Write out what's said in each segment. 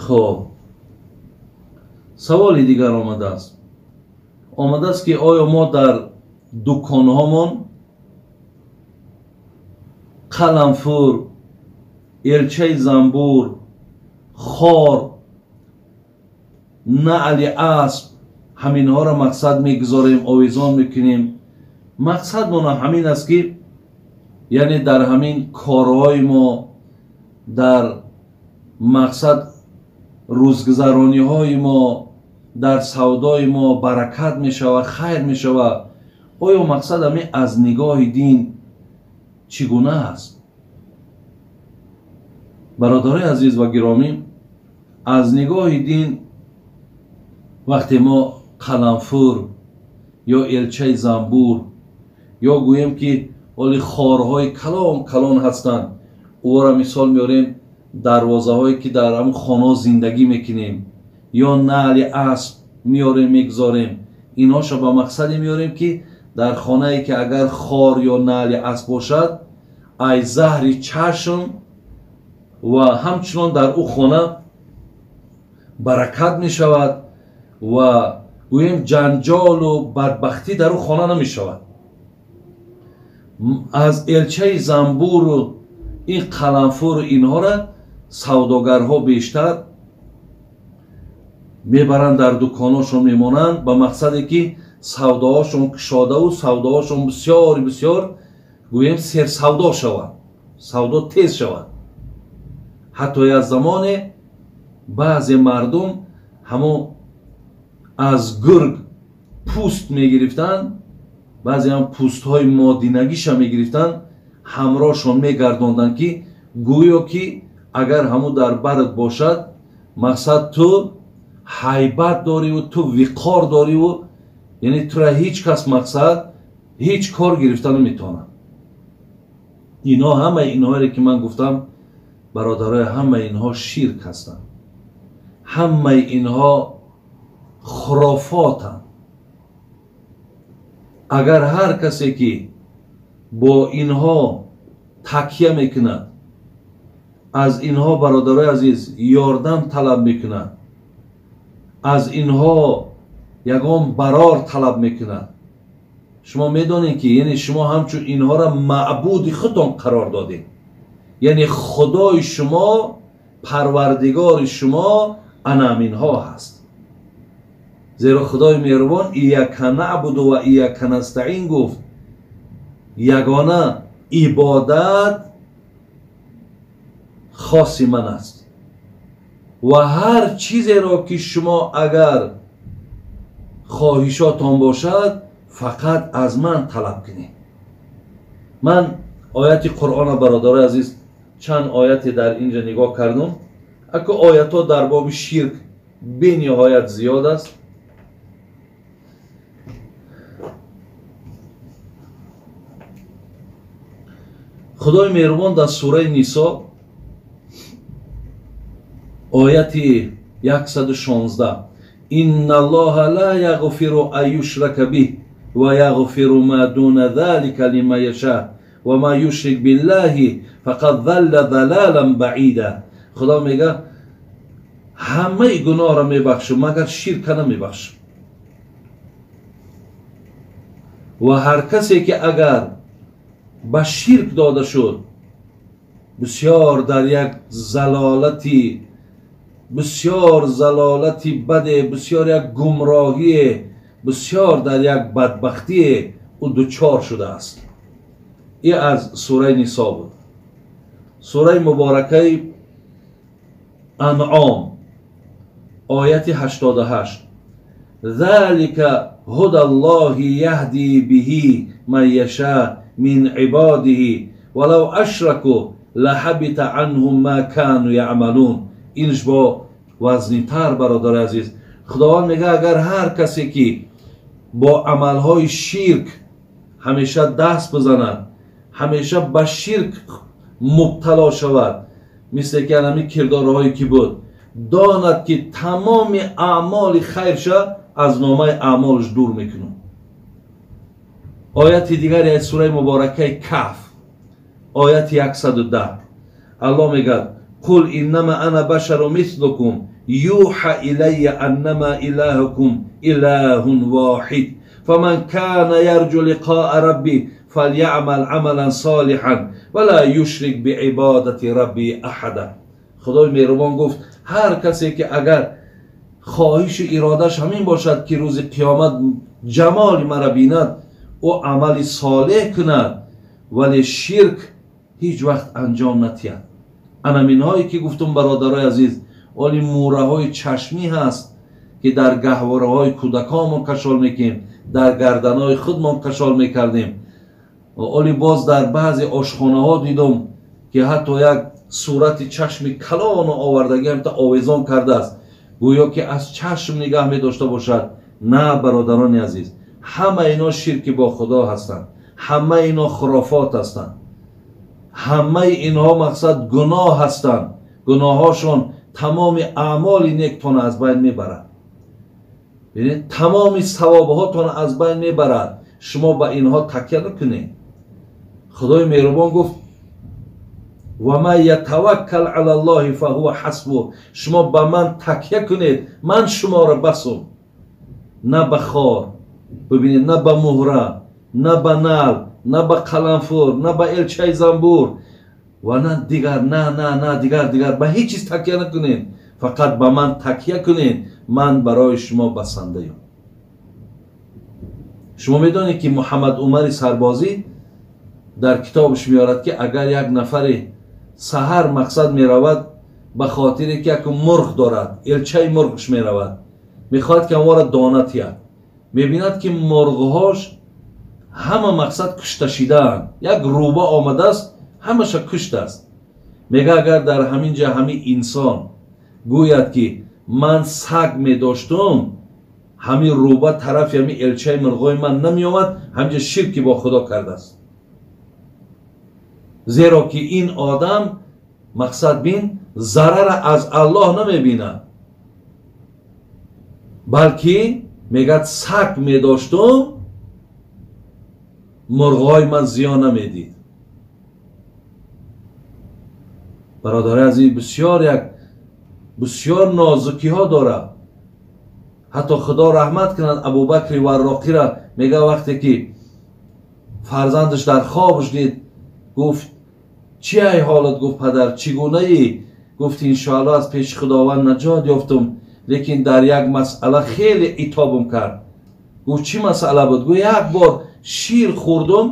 Хоб, саволи дигар омадааст. Омадааст, ки оё мо дар дуконҳомон қаламфур, элчаи замбур, хор, наъли асп, ҳаминҳоро мақсад мегузорем, овезон мекунем. Мақсадмона ҳамин аст, ки яъне дар ҳамин корҳои мо, дар мақсад рӯзгузарониҳои мо, дар савдои мо баракат мешавад, хайр мешавад. Оё мақсад ҳамин аз нигоҳи дин чӣ гуна аст? Бародарои азиз ва гиромӣ, аз нигоҳи дин вақте мо қаламфур ё элчаи замбур ё гӯем, ки оли хорҳои калон калон ҳастанд, ӯро мисол меорем, дарвозаҳое ки дар ҳамн хонаҳо зиндагӣ мекунем, ё наъли асп меорем, мегузорем, инҳоша ба мақсаде меорем, ки дар хонае ки агар хор ё наъли асп бошад, ай заҳри чашм ва ҳамчунон дар ӯ хона баракат мешавад ва гӯем ҷанҷолу бадбахтӣ дар ӯ хона намешавад. Аз элчаи замбуру ин қаламфуру инҳоро савдогарҳо бештар мебаранд, дар дуконҳошон мемонанд, ба мақсаде ки савдоҳошон кушодаву савдоҳошон бисёр бисёр гӯем серсавдо шавад, савдо тез шавад. Ҳатто як замоне баъзе мардум ҳамон аз гург пӯст мегирифтанд, баъзеам пӯстҳои модинагиша мегирифтанд, ҳамроҳшон мегардонданд, ки гӯё ки агар ҳамун дар барат бошад, мақсад ту ҳайбат дориву ту виқор дориву яъне тура ҳеҷ кас мақсад ҳеҷ кор гирифта наметавонад. Инҳо ҳамаи инҳоере ки ман гуфтам, бародарои, ҳамаи инҳо ширк ҳастанд, ҳамаи инҳо хурофотанд. Агар ҳар касе ки бо инҳо такя мекунад, аз инҳо, бародарои азиз, ёрдам талаб мекунад, аз инҳо ягон барор талаб мекунад, шумо медонед, ки яъне шумо ҳамчун инҳоро маъбуди худтон қарор додед, яъне худои шумо, парвардигори шумо ана ҳаминҳо ҳаст. Зеро худои меҳрубон ияка наъбуду ва ияка настаин гуфт, ягона ибодат хоси ман аст ва ҳар чизеро ки шумо агар хоҳишотон бошад, фақат аз ман талаб кунед. Ман ояти қуръона, бародарои азиз, чанд ояте дар инҷа нигоҳ кардум. Аку оятҳо дар боби ширк бениҳоят зиёд аст. Худои меҳрубон дар сураи Нисо, ояти 116: инна аллоҳа ла яғфиру ан юшрака биҳ ва яғфиру ма дуна залика лиман яша ва ман юшрик биллаҳи фақад залла залалан баида. Худо мега, ҳамаи гуноҳро мебахшам, магар ширка намебахшам. Ва ҳар касе ки агар ба ширк дода шуд, бисёр дар як залолати, бисёр залолати баде, бисёр як гумроҳие, бисёр дар як бадбахтие ӯ дучор шудааст. И аз сураи Нисо буд. Сураи муборакаи Анъом, ояти 88: залика ҳуда аллоҳи яҳди биҳи ман яша мин ибодиҳи валав ашраку лаҳабита анҳум ма кану яъмалун. Инш бо вазнитар, бародари азиз. Худованд мега, агар ҳар касе ки бо амалҳои ширк ҳамеша даст бизанад, ҳамеша ба ширк мубтало шавад, мисле ки анами кирдорҳое ки буд, донад, ки тамоми аъмоли хайрша аз номаи аъмолаш дур мекунад. Ояти дигаре аз сураи муборакаи Каҳф, ояти 110, Аллоҳ мегӯяд: қул иннама ана башару мислукум юҳа илайя аннама илаҳукум илаҳун воҳид фаман кана ярҷу лиқоа рабби фалйаъмал амалан солиҳан вала юшрик биибодати рабби аҳада. Худои меҳрубон гуфт ҳар касе ки агар хоҳишу иродаш ҳамин бошад ки рӯзи қиёмат ҷамоли мара бинад, ӯ амали солеҳ кунад, вале ширк ҳеҷ вақт анҷом натиҳад. Анаминҳое ки гуфтум бародарои азиз, оли мӯраҳои чашмӣ ҳаст ки дар гаҳвораҳои кӯдаконмон кашол мекунем, дар гарданҳои худмон кашол мекардем. Оли боз дар баъзе ошхонаҳо дидум ки ҳатто як сурати чашми калону овардагӣ ҳамта овезон кардааст, гӯё ки аз чашм нигаҳ медошта бошад. На, бародарони азиз, ҳама ино ширки бо худо ҳастанд, ҳама ино хурофот ҳастанд, ҳамаи инҳо мақсад гуноҳ ҳастанд. Гуноҳҳошон тамоми аъмоли нектона аз байн мебарад, бинед, тамоми савобҳотона аз байн мебарад. Шумо ба инҳо такя накунед. Худои меҳрубон гуфт ва ман ятаваккал ала ллоҳи фаҳува ҳасбуҳ. Шумо ба ман такя кунед, ман шуморо басум. На ба хор, бибинед, на ба муҳра, на ба нал, на ба қаламфур, на ба элчаи занбур ва на дигар, на на на дигар дигар, ба ҳеҷ чиз такя накунед, фақат ба ман такя кунед, ман барои шумо басандаям. Шумо медонед ки Муҳаммад Умари Сарбозӣ дар китобаш меорад ки агар як нафаре саҳар мақсад меравад ба хотире ки як мурғ дорад, элчаи мурғш меравад, мехоҳад ки онро дона тиҳад, мебинад ки мурғҳош ҳама мақсад кушта шидаанд, як рӯба омадааст ҳамаша куштааст. Мега агар дар ҳамин ҷа ҳамин инсон гӯяд ки ман саг медоштум, ҳамин рӯба тарафи ҳамин элчаи мурғҳои ман намеомад, ҳаминҷа ширки бо худо кардааст. Зеро ки ин одам мақсад бин зарара аз Аллоҳ намебинад, балки мегӯяд саг медоштум, мурғҳои ман зиён намедид. Бародари азиз, бисёр як бисёр нозукиҳо дорад. Ҳатто Худо раҳмат кунад Абубакри Варроқира, мега вақте ки фарзандаш дар хобш дид, гуфт чи ай ҳолат? Гуфт падар, чӣ гунаӣ? Гуфт иншоаллоҳ аз пеши Худованд наҷот ёфтум, лекин дар як масъала хеле итобам кард. Гуфт чӣ масъала буд? Гуфт як бор шир хӯрдум,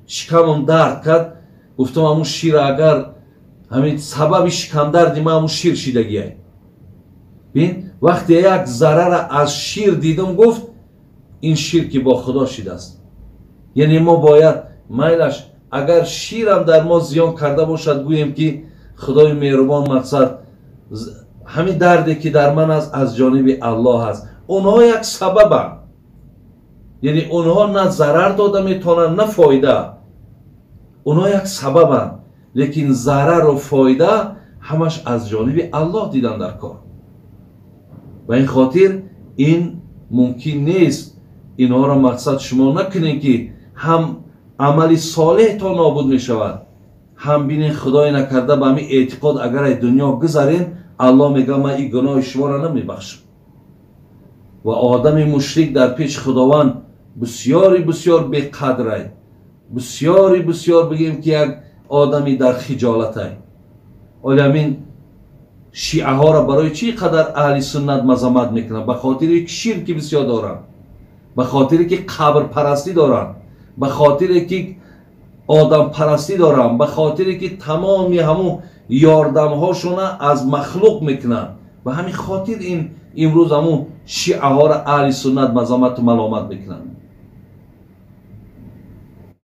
шикамам дард кард. Гуфтам ҳамун шир агар ҳамин сабаби шикамдарди ман ҳамун шир шидагиай. Бин, вақте як зарара аз шир дидум, гуфт ин шир ки бо худо шидааст. Яъне мо бояд майлаш агар ширам дар мо зиён карда бошад, гӯем ки Худои меҳрубон мақсад ҳамин дарде ки дар ман аст аз ҷониби Аллоҳ аст. Онҳо як сабабанд, яъне онҳо на зарар дода метавонанд, на фоида. Онҳо як сабабанд, лекин зарару фоида ҳамаш аз ҷониби Аллоҳ дидан дар кор. Ба ин хотир ин мумкин нест. Инҳоро мақсад шумо накунед ки ҳам амали солеҳтон нобуд мешавад, ҳам бинед Худое накарда ба ҳамин эътиқод агар ай дунё гузарен, Аллоҳ мегӯяд ман ин гуноҳи шуморо намебахшам. Ва одами мушрик дар пеши Худованд бисёри бисёр беқадрай, бисёри бисёр бигем ки як одами дар хиҷолатай. Оли ҳамин шиаҳоро барои чӣ қадар аҳли суннат мазаммат мекунанд? Ба хотире ки ширки бисёр доранд, ба хотире ки қабрпарастӣ доранд, ба хотире ки одампарастӣ доранд, ба хотире ки тамоми ҳамун ёрдамҳошона аз махлуқ мекунанд. Ба ҳамин хотир ин имрӯз ҳамун шиаҳоро аҳли суннат мазаммату маломат мекунанд.